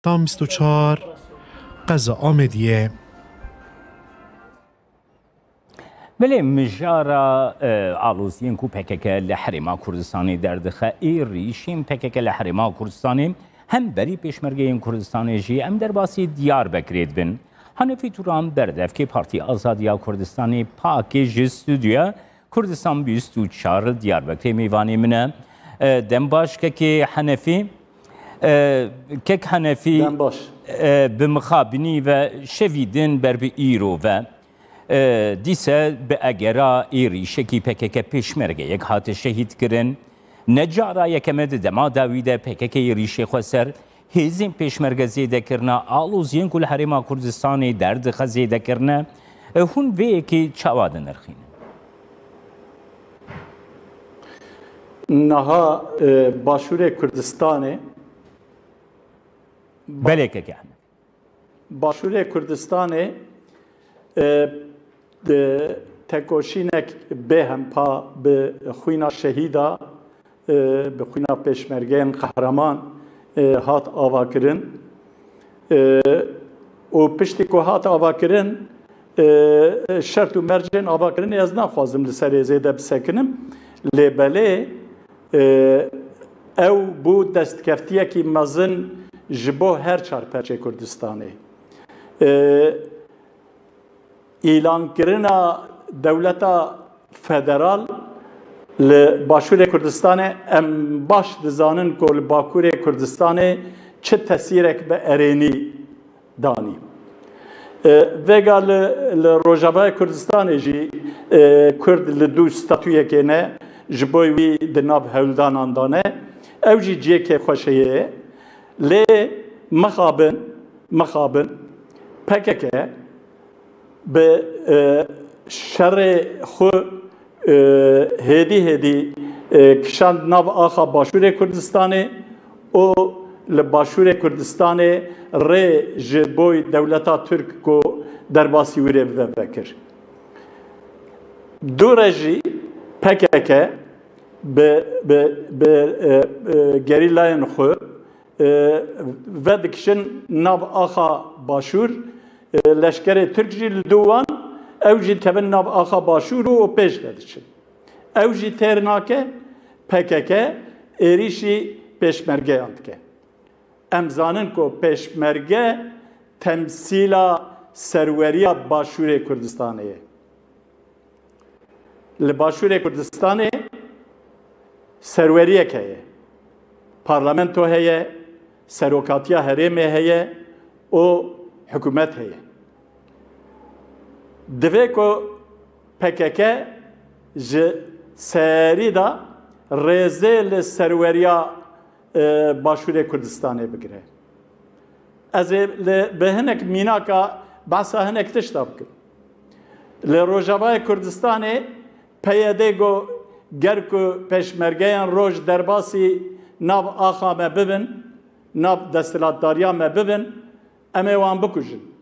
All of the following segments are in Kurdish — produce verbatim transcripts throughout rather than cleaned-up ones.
Tam bîst û çar, Qeza Amediyê. Belê, mijara e, aloziyên ku P K K li Herêma Kurdistanê derdixe, êrîşên P K K li Herêma Kurdistanê hem berî pêşmergeyên Kurdistanê jî em derbasî Diyarbekirê dibin. Hanefî Turan berdevkê Partî Azadiya Kurdistanê, pakê, ji stûdyoya Kurdistan bîst û çar li Diyarbekirê mêvanê min e. E, Dem baş kekê Henefî. E, Kek Henefî, Dem baş. E, bi mixabinî ve şevî din ber bi îro ve, e, dîse bi egera êrîşekî P K K pêşmergeyek hate şehîd kirin. Ne cara yekem e di dema dawî de P K K êrîşê xwe ser hêzên pêşmerge zêde kirine, aloziyên ku li Herêma Kurdistanê derdixe zêde kirine. E, hûn vê yekê çawa dinirxînin? Niha e, Başûrê Kurdistanê Belê keke Ehmed. Başûrê Kurdistanê e, e, tekoşînek bêhempa bi xwîna şehîda, e, bi xwîna pêşmergeyên qehreman e, hat avakirin. E, û piştî ku hat avakirin, e, şert û mercên avakirinê ez naxwazim li serê zêde bisekinim. Lê belê e, ew bû destkeftiyekî mezin ji bo her çar perçê Kurdistanê. E, Îlankirina dewleta federal li Başûrê Kurdistanê, em baş dizanin ku li Bakurê Kurdistanê çi tesîrek bi erênî danî. E, Vêga li, li Rojavayê Kurdistanê jî e, Kurd li dû statûyekê ne, ji bo wî di nav hewldanan de ne. Ew jî cihê kêfxweşiyê ye. Lê mixabin, mixabin P K K bi e, şerê xwe e, hêdî hêdî e, kişand nav axa Başûrê Kurdistanê û li Başûrê Kurdistanê rê ji bo dewleta Tirk ku derbasî wî rê bibe vekir. Dû re jî P K K bi, bi, bi e, e, gerîlayên xwe e, vedikişin nav axa Başûr, e, leşkerê Tirk jî li dû wan, ew jî dikevin nav axa Başûr û pêş ve diçin. Ew jî têr nake, P K K êrîşî pêşmergeyan dike. Em zanin ku pêşmerge temsîla serweriya Başûrê Kurdistanê ye. Li Başûrê Kurdistanê serweriyek heye. Parlamento heye, serokatiya herêmê heye û hikûmet heye. Divê ku P K K ji serî de rêzê li serweriya e, Başûrê Kurdistanê bigire. Ez ê li, bi hinek mînaka behsa hinek tişta bikim. Li Rojavayê Kurdistanê P Y D got, ger ku pêşmergeyên roj derbasî nav axa me bibin, nav desthilatdariya me bibin, em ê wan bikujin.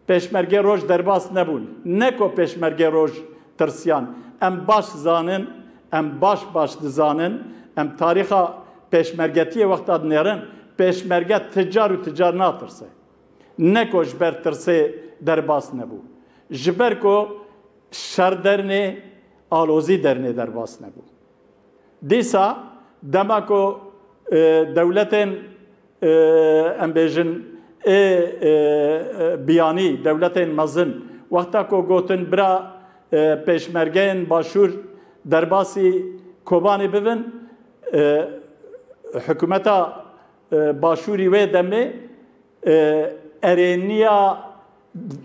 Pêşmergê roj derbas nebûn. Ne ku pêşmergê roj tirsiyan. Em baş zanin, em baş baş dizanin, em tarîxa pêşmergetiyê wexta dinêrin, pêşmerge ti car û ti car natirse. Ne ku ji ber tirsê derbas nebû. Ji ber ku şer dernê, alozî dernê derbas nebû. Dîsa dema ku e, dewletên e, em bêjin ê e, e, biyanî, dewletên mezin, wexta ku gotin bira e, pêşmergeyên Başûr derbasî Kobanê bibin, e, hikûmeta e, Başûrî wê demê e, erêniya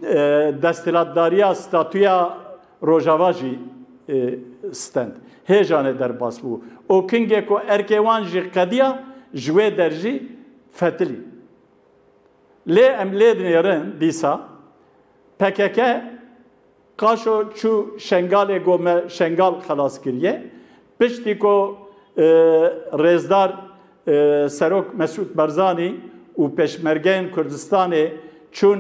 e, desthilatdariya statûya Rojava jî e, stend. Hêjanê derbas bû. Û kingê ku erkê wan jî qediya, ji wê der jî fetilî. Lê em lê dinêrin dîsa P K K Qaşo çû Şengalê, got me Şengal xelas kiriye. Piştî ku e, rêzdar e, Serok Mesûd Barzanî û pêşmergeyên Kurdistanê çûn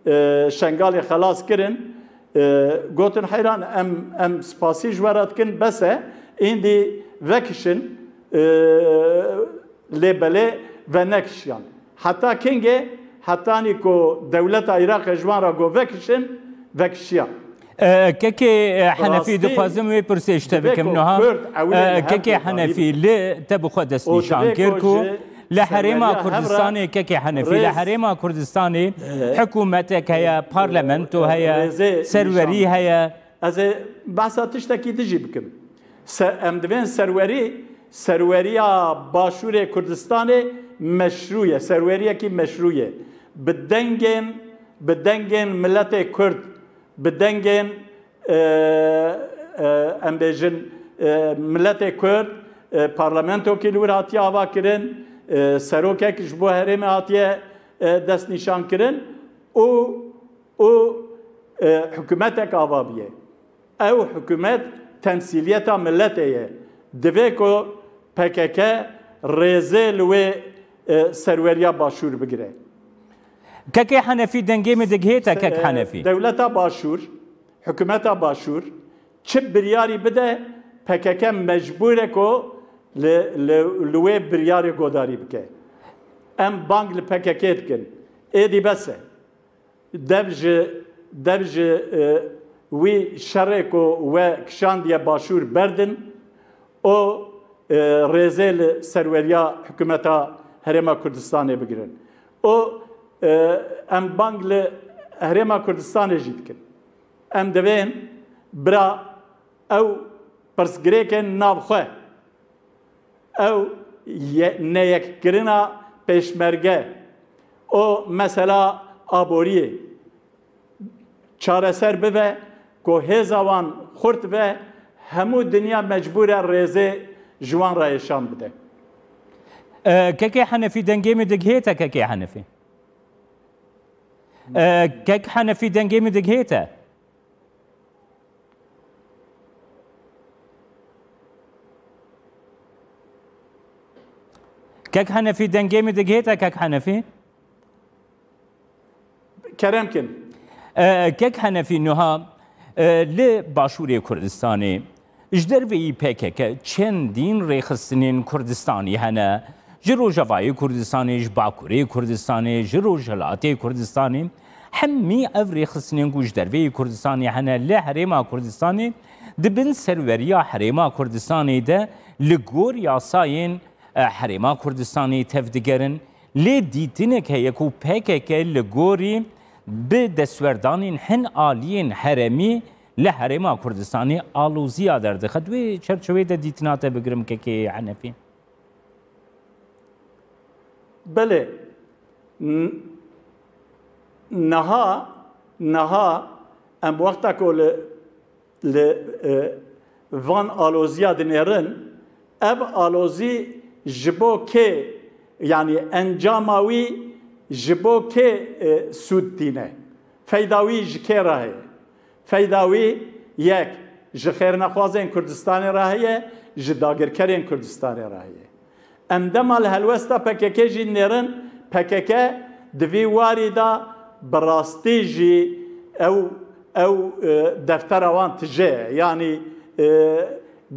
e, Şengalê xelas kirin, e, gotin heyran em, em spasî ji we re dikin, bes e, îndî vekişin, e, lê belê ve nekişiyan. Heta kengê? Hetanî ku dewleta Iraqê ji wan re got vekişin, vekişiya. E, Kekê e, Henefî, dixwazim wê pirsê ji te bikim niha. E, Kekê Henefî, li te bi xwe destnîşan kir ku li Herêma Kurdistanê, Kekê Henefî, li Herêma Kurdistanê hikûmetek heye, parlamento heye, serwerî heye. Ez ê behsa tiştekî din jî bikim. Se, em divên serwerî, serweriya Başûrê Kurdistanê meşrû ye, serweriyekî meşrû ye. Bi dengên, bi dengên miletê Kurd, bi dengên, e, e, em bêjin, e, miletê Kurd, e, parlamentokî li wir hatiye ava kirin, e, serokek ji bo herêmê hatiye, e, destnîşan kirin û û, e, hikûmetek ava bûye. Ew hikûmet temsîliyeta miletê ye. Divê ku P K K rêzê li wê, e, serweriya Başûr bigire. Kekê Henefî, dengê min digihê te, Kek Henefî? Dewleta Başûr, hikûmeta Başûr çi biryarî bide, P K K mecbûr e ku li, li, li wê biryarê godarî bike. Em bang li P K K dikin. Êdî bes e. Dev ji, dev ji, e, wî şerê ku we kişandiye Başûr berdin û, e, rêzê li serweriya hikûmeta Herêma Kurdistanê bigirin. Û, e, em bang li Herêma Kurdistanê jî dikin. Em divên bira ew pirsgirêkên navxwe, ew ye-, neyekkirina pêşmerge û mesela aboriyê çareser bibe ku hêza wan xurt be, hemû dinya mecbûr e rêzê ji wan re hêşan bide. E, Kekê Henefî, dengê min digihê te, Kekê Henefî? E, Kek Henefî, dengê min digihê te? Kek Henefî, dengê min digihê te, Kek Henefî? Kerem kin. E, Kek Henefî, niha, e, li Başûrê Kurdistanê, ji derveyî P K K çendîn rêxistinên Kurdistanî hene. Ji Rojavayê Kurdistanê, ji Bakurê Kurdistanê, ji Rojhilatê Kurdistanê, hemî ev rêxistinên ku ji derveyî Kurdistanê hene li Herêma Kurdistanê, di bin serweriya Herêma Kurdistanê de li gor yasayên, e, Herêma Kurdistanê tevdigerin. Lê dîtinek heye ku P K K li gorî bi destwerdanên hin aliyên herêmî li Herêma Kurdistanê aloziya derdixe. Di wê çerçeveyê de dîtina te bigirim, Kekê Henefî? Belê. N-, niha, niha em wexta ku li, li, e, van aloziya dinêrin, ev alozî ji bo kê, yanî encama wî ji bo kê, e, sûd tîne? Feyda wî ji kê re heye? Feyda wî yek ji xêrnexwazên Kurdistanê re heye, ji dagirkerên Kurdistanê re heye. Em dema li helwesta P K K jî dinêrin, P K K di vî warî de bi rastî jî ew, ew, e, deftera wan tije ye. Yanî, e,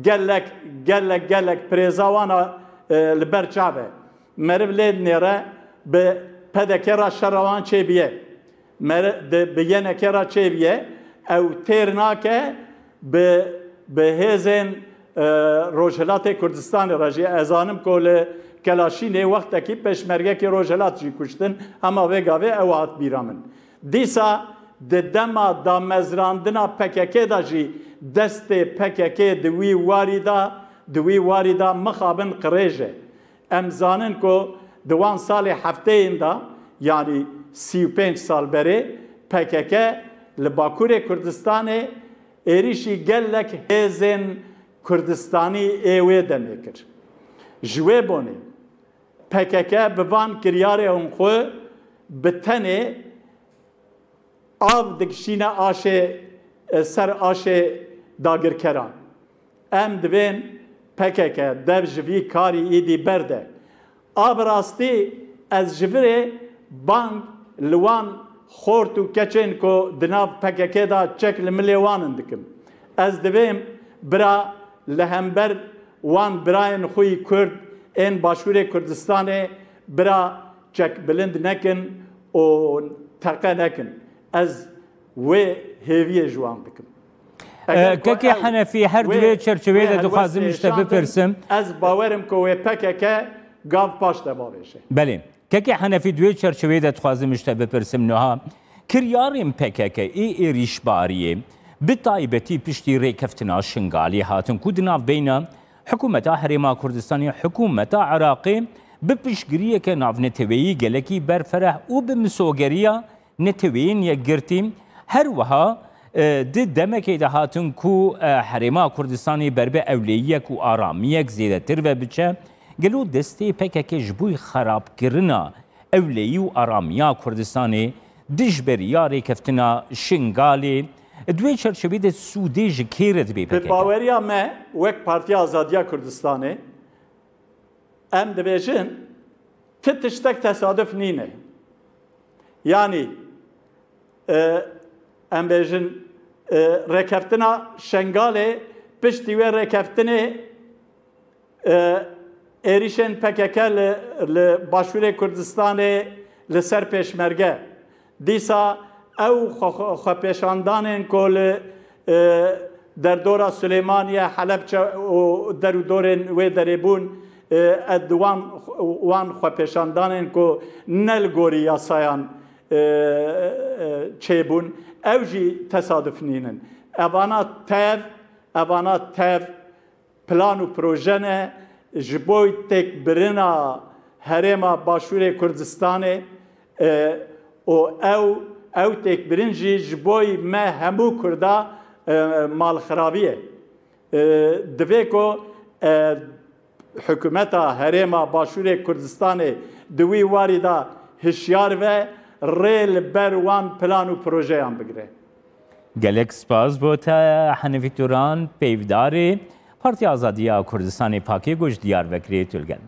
gelek, gelek, gelek pirêza wan a, e, li ber çav e. Meriv lê dinêre bi P D K re şera wan çêbiye. Meriv di, bi Y N K re çêbiye. Ew têr nake bi, bi hêzên, e, Rojhilatê Kurdistanê re jî. Ez zanim ku li Kelaşînê wextekî pêşmergekî Rojhilat jî kuştin. Hema vê gavê ew hat bîra min. Dîsa di dema damezrandina P K K de jî destê P K K di wî warî de, di wî warî de mixabin qirêj e. Em zanin ku di wan salê hefteyên de, yanî sî û pênc sal berê, P K K li Bakurê Kurdistanê êrîşî gelek hêzên Kurdistanî ê wê demê kir. Ji wê bonê P K K bi van kiryarên xwe bi tenê av dikişîne aşê, e, ser aşê dagirkeran. Em divên P K K dev ji vî karî îdî berde. A bi rastî ez ji virê bang li wan xort û keçên ku di nav P K K de çek li milê wan in dikim. Ez divêm bira li hember wan birayên xwe yî Kurd ên Başûrê Kurdistanê, bira çek bilind nekin û teqe nekin. Ez wê hêviyê ji wan dikim. Eger ku Kekê Henefî, her di vê çerçeveyê de dixwazim ji te bipirsim. Ez bawerim ku wê P K K gav paş de bavêje. Belê. Kekê Henefî, di wê çerçeveyê de dixwazim ji te bipirsim niha. Kiryarên P K K ê êrîşbariyê bi taybetî piştî rêkeftina Şingalê hatin ku di navbeyna Hikûmeta Herêma Kurdistanê, Hikûmeta Iraqê bi piştgiriyeke navneteweyî gelekî berfereh û bi misogeriya neteweyên yekgirtî, her wiha e, di demekê de hatin ku e, Herêma Kurdistanê ber bi ewleyiyek û aramiyek zêdetir ve biçe, gelo destê P K K ji bo xerabkirina ewleyî û aramiya Kurdistanê dijberiya rêkeftina Şingalê, di wê çerçeveyê de sûdê ji kê re dibê P K K? Bi baweriya me wek Partiya Azadiya Kurdistanê em dibêjin ti tiştek tesaduf nîne. Yanî e, em bêjin e, rêkeftina Şengalê piştî wê rêkeftinê e, êrîşên P K K li, li Başûrê Kurdistanê li ser Pêşmerge. Dîsa ew xwe, xwe, xwepêşandanên ku li e, derdora Silêmaniye, Helepçe û der û dorên wê derê bûn, e, ed wan, wan xwepêşandanên ku ne li gorî yasayan e, e, çêbûn, ew jî tesaduf nînin. Evana tev, evana tev plan û proje ne ji bo têkbirina herêma Başûrê Kurdistanê e, û ew ew têkbirin jî ji bo me hemû Kurda e, malxirabî ye. E, divê ku e, hikûmeta herêma Başûrê Kurdistanê di wî warî de hişyar ve rê li ber wan plan û projeyan bigire. Gelek spas bo te Henefî Turan, peyvdarê Partiya Azadiya Kurdistanê, Pakê, ku ji Diyarbekirê tu li gel me.